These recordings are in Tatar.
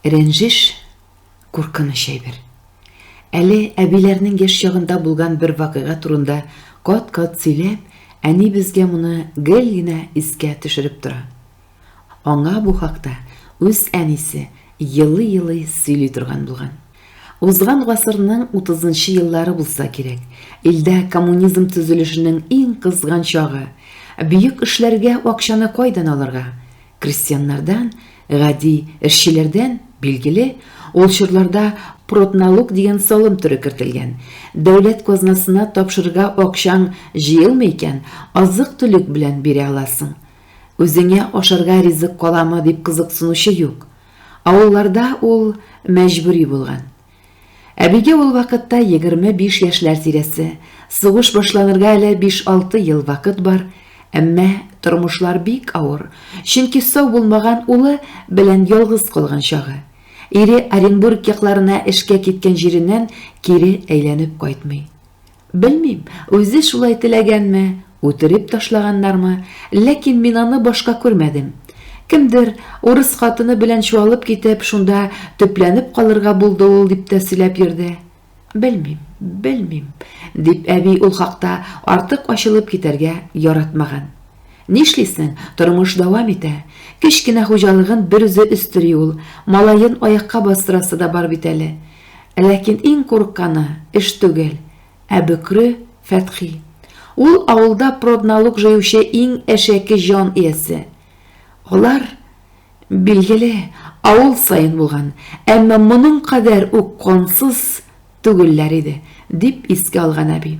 Рәнҗеш, куркыныч әйбер. Әле әбиләрнең яшь чагында булган бер вакыйга турында кат-кат сөйләп, әни безгә моны гел генә искә төшереп тора. Аңа бу хакта үз әнисе елый-елый сөйли торган булган. Узган гасырның утызынчы еллары булса кирәк, илдә коммунизм төзелешенең иң кызган чагы. Бөек эшләргә акчаны кайдан алырга? Крестьяннардан, гади эшчеләрдән, билгеле, ул чорларда продналог дигән салым төре кертелгән. Дәүләт казнасына тапшырырга акчаң җыелмый икән, азык-төлек белән бирә аласың. Үзеңә ашарга ризык каламы дип кызыксынучы юк. Авылларда ул мәҗбүри булган. Әбигә ул вакытта 25 яшьләр тирәсе. Сугыш башланырга әле биш-алты ел вакыт бар, әмма тормышлар бик авыр, чөнки сау булмаган улы белән ялгыз калган чагы. Ире Оренбург якларына эшкә киткән җиреннән кире әйләнеп кайтмый. Белмим, үзе шулай теләгәнме, үтереп ташлаганнармы, ләкин мин аны башка күрмәдем. Кемдер, урыс хатыны белән чуалып китеп, шунда төпләнеп калырга булды ул, дип тә сөйләп йөрде. Белмим, белмим, дип әби ул хакта артык ачылып китәргә яратмаган. Нишлисең, тормыш дәвам итә. Кечкенә хуҗалыгын берүзе өстери ул, малаен аякка бастырасы да бар бит әле. Ләкин иң курыкканы, эш түгел, ә бөкре Фәтхи. Ул авылда продналог җыючы иң әшәке җан иясе. Алар, билгеле, авыл саен булган, әмма моның кадәр үк кансыз түгелләр иде, дип искә алган әби.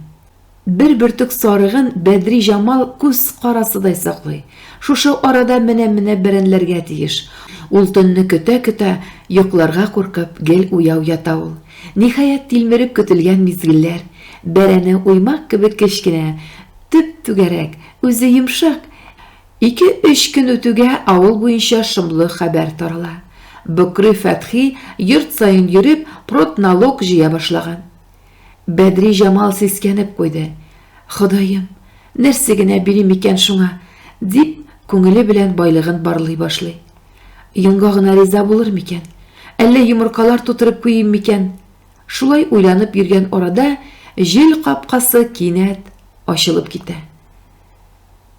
Бер бөртек сарыгын Бәдриҗамал күз карасыдай саклый. Шушы арада менә-менә бәрәнләргә тиеш. Ул төнне көтә-көтә, йокларга куркып, гел уяу ята ул. Ниһаять, тилмереп көтелгән мизгелләр. Бәрәне уймак кебек кечкенә, төп-түгәрәк, үзе йомшак. Ике-өч көн үтүгә авыл буенча шомлы хәбәр тарала. Бөкре Фәтхи йорт саен йөреп, продналог җыя башлаган. Бәдриҗамал сискәнеп куйды. Ходаем, нәрсә генә бирим икән шуңа? дип, күңеле белән байлыгын барлый башлый. Йонга гына риза булыр микән? Әллә йомыркалар тутырып куйыйм микән? Шулай уйланып йөргән арада җил капкасы кинәт ачылып китә.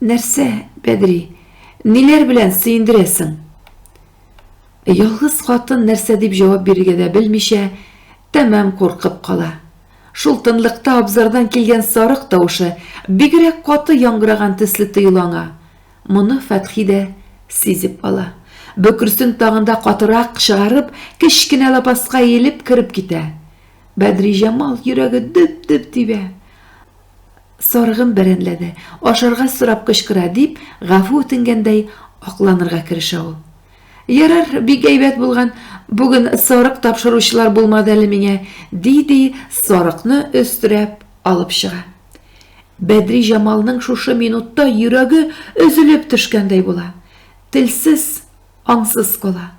Нәрсә, Бәдри, ниләр белән сөендерәсең? Ялгыз хатын нәрсә дип җавап бирергә дә белмичә, тәмам куркып кала. Шул тынлыкта абзардан килгән сарык тавышы бигрәк каты яңгыраган төсле тоела аңа. Моны Фәтхи дә сизеп ала. Бөкресен тагын да катырак чыгарып, кечкенә лапаска иелеп кереп китә. Бәдриҗамал йөрәге дөп-дөп тибә. Сарыгым бәрәнләде, ашарга сорап кычкыра, дип, гафу үтенгәндәй, акланырга керешә ул. Ярар, бик әйбәт булган, бүген сарык тапшыручылар булмады әле миңа, ди-ди, сарыкны өстерәп алып чыга. Бәдриҗамалның шушы минутта йөрәге өзелеп төшкәндәй була. Телсез, аңсыз кала.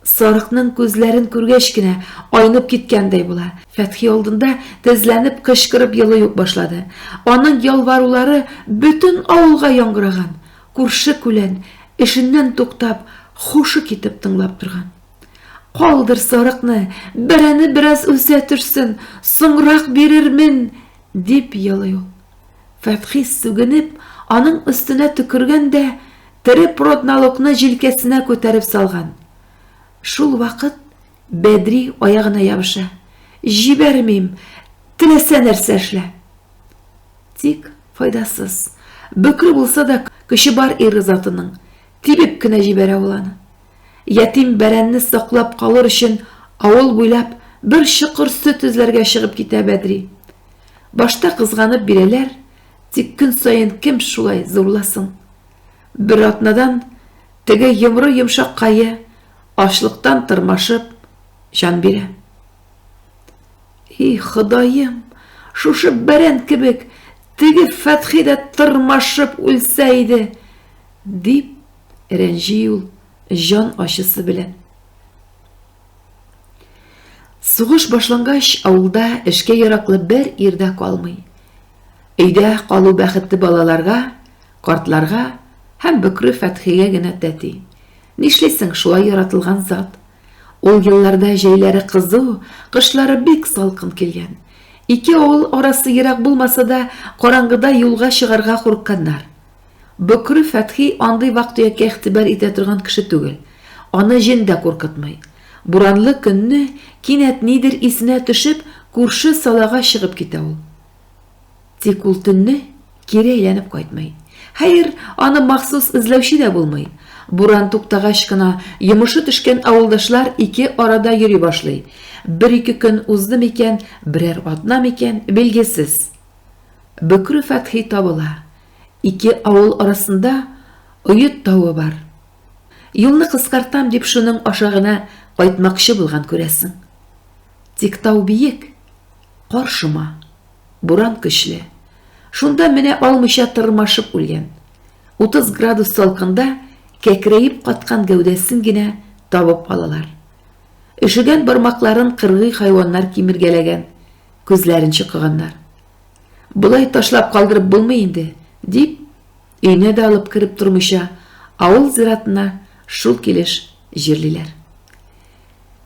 Сарыкның күзләрен күргәч кенә айнып киткәндәй була. Фәтхи алдында тезләнеп кычкырып елый ук башлады. Аның ялварулары бөтен авылга яңгыраган. Күрше-күлән, эшеннән туктап, хушы китеп тыңлап торган. Калдыр сарыкны, бәрәне бераз үсә төшсен, соңрак бирермен, дип елый ул. Фәтхи сүгенеп, аның өстенә төкергән дә, тере продналогны җилкәсенә күтәреп салган. Шул вакыт Бәдри аягына ябыша. Җибәрмим, теләсә нәрсә эшлә. Тик файдасыз. Бөкре булса да, көче бар ир затының. Тибеп кенә җибәрә ул аны. Ятим бәрәнне саклап калыр өчен авыл буйлап бер чокыр сөт эзләргә чыгып китә Бәдри. Башта кызганып бирәләр, тик көн саен кем шулай зурласын? Бер атнадан теге йомры йомшаккае ачлыктан тырмашып җан бирә. И, Ходаем, шушы бәрән кебек теге Фәтхи дә тырмашып үлсә иде, дип рәнҗи ул җан ачысы белән. Сугыш башлангач, авылда эшкә яраклы бер ир дә калмый. Өйдә калу бәхете балаларга, картларга һәм бөкре Фәтхигә генә тәти. Нишлисең, шулай яратылган зат. Ул елларда җәйләре кызу, кышлары бик салкын килгән. Ике авыл арасы ерак булмаса да, караңгыда юлга чыгарга курыкканнар. Бөкре Фәтхи андый вак-төяккә игътибар итә торган кеше түгел. Аны җен дә куркытмый. Буранлы көнне, кинәт нидер исенә төшеп, күрше салага чыгып китә ул. Тик ул төнне кире әйләнеп кайтмый. Хәер, аны махсус эзләүче дә булмый. Буран туктагач кына, йомышы төшкән авылдашлар ике арада йөри башлый. Бер-ике көн узды микән, берәр атна микән, билгесез. Бөкре Фәтхи табыла. Ике авыл арасында Оет тавы бар. Юлны кыскартам дип шуның аша гына кайтмакчы булган күрәсең. Тик тау биек, кар шома, буран көчле. Шунда менә алмыйча тырмашып үлгән. 30 градус салкында кәкрәеп каткан гәүдәсен генә табып алалар. Өшегән бармакларын кыргый хайваннар кимергәләгән, күзләрен чокыганнар. Болай ташлап калдырып булмый инде, дип, өенә дә алып кереп тормыйча, авыл зиратына шул килеш җирлиләр.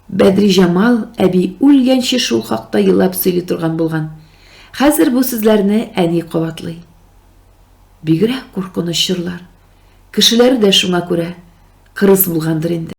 Бәдриҗамал әби үлгәнче шул хакта елап сөйли торган булган. Хәзер бу сүзләрне әни кабатлый. Бигрәк куркыныч чорлар. Кешеләре дә шуңа күрә кырыс булгандыр инде.